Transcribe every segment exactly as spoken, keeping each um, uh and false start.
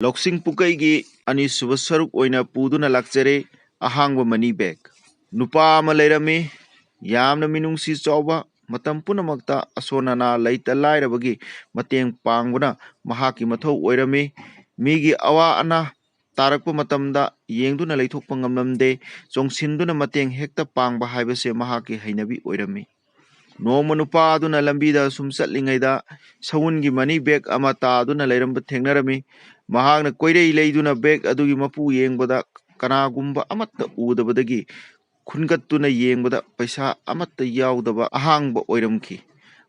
ꯂꯧꯁꯤꯡ ꯄꯨꯀꯩꯒꯤ ꯑꯅꯤꯁꯨꯕ ꯁꯔꯨꯛ ꯑꯣꯏꯅ ꯄꯨꯗꯨꯅ ꯂꯥꯛꯆꯔꯦ ꯑꯍꯥꯡꯕ ꯃꯅꯤ ꯕꯦꯒ꯫ ꯅꯨꯄꯥ ꯑꯃ ꯂꯩꯔꯝꯃꯤ, ꯌꯥꯝꯅ ꯃꯤꯅꯨꯡꯁꯤ ꯆꯥꯎꯕ, ꯃꯇꯝ ꯄꯨꯝꯅꯃꯛꯇ ꯑꯁꯣꯟ ꯑꯅꯥ ꯂꯩꯇ ꯂꯥꯏꯔꯕꯒꯤ ꯃꯇꯦꯡ ꯄꯥꯡꯕꯅ ꯃꯍꯥꯛꯀꯤ ꯃꯊꯧ ꯑꯣꯏꯔꯝꯃꯤ꯫ ꯃꯤꯒꯤ ꯑꯋꯥ ꯑꯅꯥ ꯇꯥꯔꯛꯄ ꯃꯇꯝꯗ ꯌꯦꯡꯗꯨꯅ ꯂꯩꯊꯣꯛꯄ ꯉꯝꯂꯝꯗꯦ, ꯆꯣꯡꯁꯤꯟꯗꯨꯅ ꯃꯇꯦꯡ ꯍꯦꯛꯇ ꯄꯥꯡꯕ ꯍꯥꯏꯕꯁꯦ ꯃꯍꯥꯛꯀꯤ ꯍꯩꯅꯕꯤ ꯑꯣꯏꯔꯝꯃꯤ꯫ ꯅꯣꯡꯃ ꯅꯨꯄꯥ ꯑꯗꯨꯅ ꯂꯝꯕꯤꯗ ꯁꯨꯝ ꯆꯠꯂꯤꯉꯩꯗ ꯁꯎꯟꯒꯤ ꯃꯅꯤ ꯕꯦꯒ ꯑꯃ ꯇꯥꯗꯨꯅ ꯂꯩꯔꯝꯕ ꯊꯦꯡꯅꯔꯝꯃꯤ꯫ ꯃꯍꯥꯛꯅ ꯀꯣꯏꯔꯩ ꯂꯩꯗꯨꯅ ꯕꯦꯒ ꯑꯗꯨꯒꯤ ꯃꯄꯨ ꯌꯦꯡꯕꯗ ꯀꯅꯥꯒꯨꯝꯕ ꯑꯃꯠꯇ ꯎꯗꯕꯗꯒꯤ ꯈꯨꯟꯒꯠꯇꯨꯅ ꯌꯦꯡꯕꯗ ꯄꯩꯁꯥ ꯑꯃꯠꯇ ꯌꯥꯎꯗꯕ ꯑꯍꯥꯡꯕ ꯑꯣꯏꯔꯝꯈꯤ꯫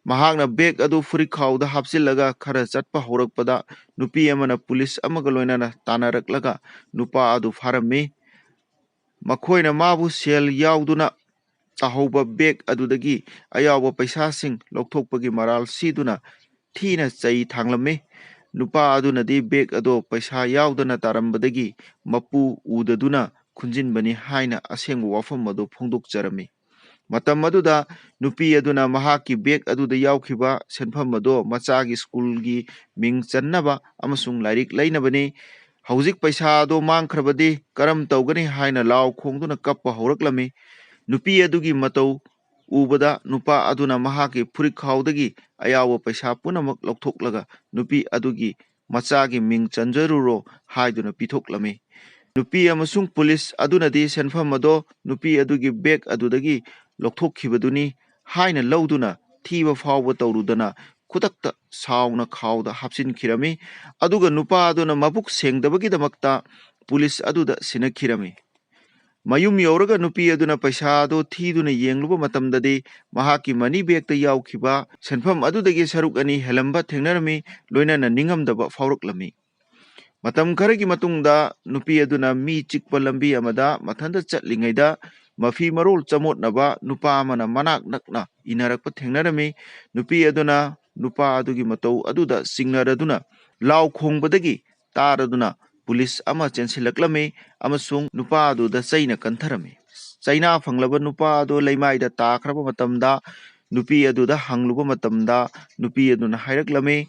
ꯃꯍꯥꯛꯅ ꯕꯦꯒ ꯑꯗꯨ ꯐꯨꯔꯤꯠꯈꯥꯎꯗ ꯍꯥꯞꯆꯤꯜꯂꯒ ꯈꯔ ꯆꯠꯄ ꯍꯧꯔꯛꯄꯗ ꯅꯨꯄꯤ ꯑꯃꯅ ꯄꯨꯂꯤꯁ ꯑꯃꯒ ꯂꯣꯏꯅꯅ ꯇꯥꯟꯅꯔꯛꯂꯒ ꯅꯨꯄꯥ ꯑꯗꯨ ꯐꯥꯔꯝꯃꯤ꯫ ꯃꯈꯣꯏꯅ ꯃꯥꯕꯨ ꯁꯦꯜ ꯌꯥꯎꯗꯨꯅ ꯇꯥꯍꯧꯕ ꯕꯦꯒ ꯑꯗꯨꯗꯒꯤ ꯑꯌꯥꯎꯕ ꯄꯩꯁꯥꯁꯤꯡ ꯂꯧꯊꯣꯛꯄꯒꯤ ꯃꯔꯥꯜ ꯁꯤꯗꯨꯅ ꯊꯤꯅ ꯆꯩ ꯊꯥꯡꯂꯝꯃꯤ꯫ ꯅꯨꯄꯥ ꯑꯗꯨꯅꯗꯤ ꯕꯦꯒ ꯑꯗꯣ ꯄꯩꯁꯥ ꯌꯥꯎꯗꯅ ꯇꯥꯔꯝꯕꯗꯒꯤ ꯃꯄꯨ ꯎꯗꯗꯨꯅ ꯈꯨꯟꯖꯤꯟꯕꯅꯤ ꯍꯥꯏꯅ ꯑꯁꯦꯡꯕ ꯋꯥꯐꯝ ꯑꯗꯨ ꯐꯣꯡꯗꯣꯛꯆꯔꯝꯃꯤ꯫ ꯃꯇꯝ ꯑꯗꯨꯗ ꯅꯨꯄꯤ ꯑꯗꯨꯅ ꯃꯍꯥꯛꯀꯤ ꯕꯦꯒ ꯑꯗꯨꯗ ꯌꯥꯎꯈꯤꯕ ꯁꯦꯟꯐꯝ ꯑꯗꯣ ꯃꯆꯥꯒꯤ ꯁ꯭ꯀꯨꯜꯒꯤ ꯃꯤꯡ ꯆꯟꯅꯕ ꯑꯃꯁꯨꯡ ꯂꯥꯏꯔꯤꯛ ꯂꯩꯅꯕꯅꯤ꯫ ꯍꯧꯖꯤꯛ ꯄꯩꯁꯥ ꯑꯗꯣ ꯃꯥꯡꯈ꯭ꯔꯕꯗꯤ ꯀꯔꯝ ꯇꯧꯒꯅꯤ ꯍꯥꯏꯅ ꯂꯥꯎ ꯈꯣꯡꯗꯨꯅ ꯀꯞꯄ ꯍꯧꯔꯛꯂꯝꯃꯤ꯫ ꯅꯨꯄꯤ ꯑꯗꯨꯒꯤ ꯃꯇꯧ ꯎꯕꯗ ꯅꯨꯄꯥ ꯑꯗꯨꯅ ꯃꯍꯥꯛꯀꯤ ꯐꯨꯔꯤꯠꯈꯥꯎꯗꯒꯤ ꯑꯌꯥꯎꯕ ꯄꯩꯁꯥ ꯄꯨꯝꯅꯃꯛ ꯂꯧꯊꯣꯛꯂꯒ ꯅꯨꯄꯤ ꯑꯗꯨꯒꯤ ꯃꯆꯥꯒꯤ ꯃꯤꯡ ꯆꯟꯖꯔꯨꯔꯣ ꯍꯥꯏꯗꯨꯅ ꯄꯤꯊꯣꯛꯂꯝꯃꯤ꯫ ꯅꯨꯄꯤ ꯑꯃꯁꯨꯡ ꯄꯨꯂꯤꯁ ꯑꯗꯨꯅꯗꯤ ꯁꯦꯟꯐꯝ ꯑꯗꯣ ꯅꯨꯄꯤ ꯑꯗꯨꯒꯤ ꯕꯦꯒ ꯑꯗꯨꯗꯒꯤ ꯂꯧꯊꯣꯛꯈꯤꯕꯗꯨꯅꯤ ꯍꯥꯏꯅ ꯂꯧꯗꯨꯅ ꯊꯤꯕ ꯐꯥꯎꯕ ꯇꯧꯔꯨꯗꯅ ꯈꯨꯗꯛꯇ ꯁꯥꯎꯅ ꯈꯥꯎꯗ ꯍꯥꯞꯆꯤꯟꯈꯤꯔꯝꯃꯤ꯫ ꯑꯗꯨꯒ ꯅꯨꯄꯥ ꯑꯗꯨꯅ ꯃꯕꯨꯛ ꯁꯦꯡꯗꯕꯒꯤꯗꯃꯛꯇ ꯄꯨꯂꯤꯁ ꯑꯗꯨꯗ ꯁꯤꯟꯅꯈꯤꯔꯝꯃꯤ꯫ ꯃꯌꯨꯝ ꯌꯧꯔꯒ ꯅꯨꯄꯤ ꯑꯗꯨꯅ ꯄꯩꯁꯥ ꯑꯗꯨ ꯊꯤꯗꯨꯅ ꯌꯦꯡꯂꯨꯕ ꯃꯇꯝꯗꯗꯤ ꯃꯍꯥꯛꯀꯤ ꯃꯅꯤ ꯕꯦꯒꯇ ꯌꯥꯎꯈꯤꯕ ꯁꯦꯟꯐꯝ ꯑꯗꯨꯗꯒꯤ ꯁꯔꯨꯛ ꯑꯅꯤ ꯍꯦꯜꯂꯝꯕ ꯊꯦꯡꯅꯔꯝꯃꯤ, ꯂꯣꯏꯅꯅ ꯅꯤꯡꯉꯝꯗꯕ ꯐꯥꯎꯔꯛꯂꯝꯃꯤ꯫ ꯃꯇꯝ ꯈꯔꯒꯤ ꯃꯇꯨꯡꯗ ꯅꯨꯄꯤ ꯑꯗꯨꯅ ꯃꯤ ꯆꯤꯛꯄ ꯂꯝꯕꯤ ꯑꯃꯗ ꯃꯊꯟꯇ ꯆꯠꯂꯤꯉꯩꯗ ꯃꯐꯤ ꯃꯔꯣꯜ ꯆꯃꯣꯠꯅꯕ ꯅꯨꯄꯥ ꯑꯃꯅ ꯃꯅꯥꯛ ꯅꯛꯅ ꯏꯟꯅꯔꯛꯄ ꯊꯦꯡꯅꯔꯝꯃꯤ꯫ ꯅꯨꯄꯤ ꯑꯗꯨꯅ ꯅꯨꯄꯥ ꯑꯗꯨꯒꯤ ꯃꯇꯧ ꯑꯗꯨꯗ ꯆꯤꯡꯅꯔꯗꯨꯅ ꯂꯥꯎ ꯈꯣꯡꯕꯗꯒꯤ ꯇꯥꯔꯗꯨꯅ ꯄꯨꯂꯤꯁ ꯑꯃ ꯆꯦꯟꯁꯤꯜꯂꯛꯂꯝꯃꯤ ꯑꯃꯁꯨꯡ ꯅꯨꯄꯥ ꯑꯗꯨꯗ ꯆꯩꯅ ꯀꯟꯊꯔꯝꯃꯤ꯫ ꯆꯩꯅꯥ ꯐꯪꯂꯕ ꯅꯨꯄꯥ ꯑꯗꯨ ꯂꯩꯃꯥꯏꯗ ꯇꯥꯈ꯭ꯔꯕ ꯃꯇꯝꯗ ꯅꯨꯄꯤ ꯑꯗꯨꯗ ꯍꯪꯂꯨꯕ ꯃꯇꯝꯗ ꯅꯨꯄꯤ ꯑꯗꯨꯅ ꯍꯥꯏꯔꯛꯂꯝꯃꯤ,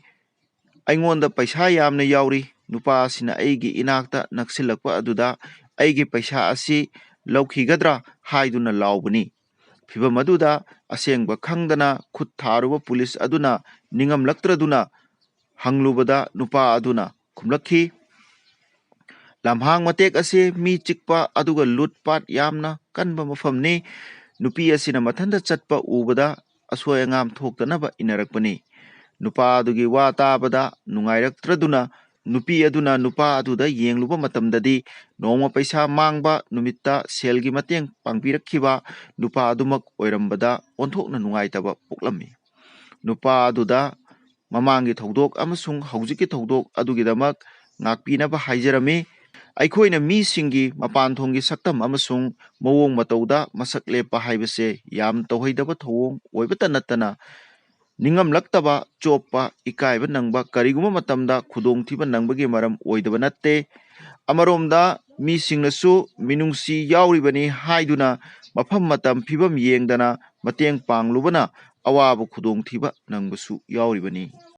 "ꯑꯩꯉꯣꯟꯗ ꯄꯩꯁꯥ ꯌꯥꯝꯅ ꯌꯥꯎꯔꯤ, ꯅꯨꯄꯥ ꯑꯁꯤꯅ ꯑꯩꯒꯤ ꯏꯅꯥꯛꯇ ꯅꯛꯁꯤꯜꯂꯛꯄ ꯑꯗꯨꯗ ꯑꯩꯒꯤ ꯄꯩꯁꯥ ꯑꯁꯤ ꯂꯧꯈꯤꯒꯗ꯭ꯔꯥ ꯍꯥꯏꯗꯨꯅ ꯂꯥꯎꯕꯅꯤ꯫ ꯐꯤꯚꯝ ꯑꯗꯨꯗ ꯑꯁꯦꯡꯕ ꯈꯪꯗꯅ ꯈꯨꯠ ꯊꯥꯔꯨꯕ ꯄꯨꯂꯤꯁ ꯑꯗꯨꯅ ꯅꯤꯡꯉꯝꯂꯛꯇ꯭ꯔꯗꯨꯅ ꯍꯪꯂꯨꯕꯗ ꯅꯨꯄꯥ ꯑꯗꯨꯅ ꯈꯨꯝꯂꯛꯈꯤ, "ꯂꯝꯍꯥꯡ ꯃꯇꯦꯛ ꯑꯁꯤ ꯃꯤ ꯆꯤꯛꯄ ꯑꯗꯨꯒ ꯂꯨꯠꯄꯥꯠ ꯌꯥꯝꯅ ꯀꯟꯕ ꯃꯐꯝꯅꯤ꯫ ꯅꯨꯄꯤ ꯑꯁꯤꯅ ꯃꯊꯟꯇ ꯆꯠꯄ ꯎꯕꯗ ꯑꯁꯣꯏ ꯑꯉꯥꯝ ꯊꯣꯛꯇꯅꯕ ꯏꯟꯅꯔꯛꯄꯅꯤ꯫" ꯅꯨꯄꯥ ꯑꯗꯨꯒꯤ ꯋꯥ ꯇꯥꯕꯗ ꯅꯨꯡꯉꯥꯏꯔꯛꯇ꯭ꯔꯗꯨꯅ ꯅꯨꯄꯤ ꯑꯗꯨꯅ ꯅꯨꯄꯥ ꯑꯗꯨꯗ ꯌꯦꯡꯂꯨꯕ ꯃꯇꯝꯗꯗꯤ ꯅꯣꯡꯃ ꯄꯩꯁꯥ ꯃꯥꯡꯕ ꯅꯨꯃꯤꯠꯇ ꯁꯦꯜꯒꯤ ꯃꯇꯦꯡ ꯄꯥꯡꯕꯤꯔꯛꯈꯤꯕ ꯅꯨꯄꯥ ꯑꯗꯨꯃꯛ ꯑꯣꯏꯔꯝꯕꯗ ꯑꯣꯟꯊꯣꯛꯅ ꯅꯨꯡꯉꯥꯏꯇꯕ ꯄꯣꯛꯂꯝꯃꯤ꯫ ꯅꯨꯄꯥ ꯑꯗꯨꯗ ꯃꯃꯥꯡꯒꯤ ꯊꯧꯗꯣꯛ ꯑꯃꯁꯨꯡ ꯍꯧꯖꯤꯛꯀꯤ ꯊꯧꯗꯣꯛ ꯑꯗꯨꯒꯤꯗꯃꯛ ꯉꯥꯛꯄꯤꯅꯕ ꯍꯥꯏꯖꯔꯝꯃꯤ꯫ ꯑꯩꯈꯣꯏꯅ ꯃꯤꯁꯤꯡꯒꯤ ꯃꯄꯥꯟ ꯊꯣꯡꯒꯤ ꯁꯛꯇꯝ ꯑꯃꯁꯨꯡ ꯃꯑꯣꯡ ꯃꯇꯧꯗ ꯃꯁꯛ ꯂꯦꯞꯄ ꯍꯥꯏꯕꯁꯦ ꯌꯥꯝ ꯇꯧꯍꯩꯗꯕ ꯊꯧꯑꯣꯡ ꯑꯣꯏꯕꯇ ꯅꯠꯇꯅ, ꯅꯤꯡꯉꯝꯂꯛꯇꯕ, ꯆꯣꯞꯄ, ꯏꯀꯥꯏꯕ ꯅꯪꯕ, ꯀꯔꯤꯒꯨꯝꯕ ꯃꯇꯝꯗ ꯈꯨꯗꯣꯡꯊꯤꯕ ꯅꯪꯕꯒꯤ ꯃꯔꯝ ꯑꯣꯏꯗꯕ ꯅꯠꯇꯦ꯫ ꯑꯃꯔꯣꯝꯗ ꯃꯤꯁꯤꯡꯅꯁꯨ ꯃꯤꯅꯨꯡꯁꯤ ꯌꯥꯎꯔꯤꯕꯅꯤ ꯍꯥꯏꯗꯨꯅ ꯃꯐꯝ ꯃꯇꯝ ꯐꯤꯕꯝ ꯌꯦꯡꯗꯅ ꯃꯇꯦꯡ ꯄꯥꯡꯂꯨꯕꯅ ꯑꯋꯥꯕ ꯈꯨꯗꯣꯡꯊꯤꯕ ꯅꯪꯕꯁꯨ ꯌꯥꯎꯔꯤꯕꯅꯤ꯫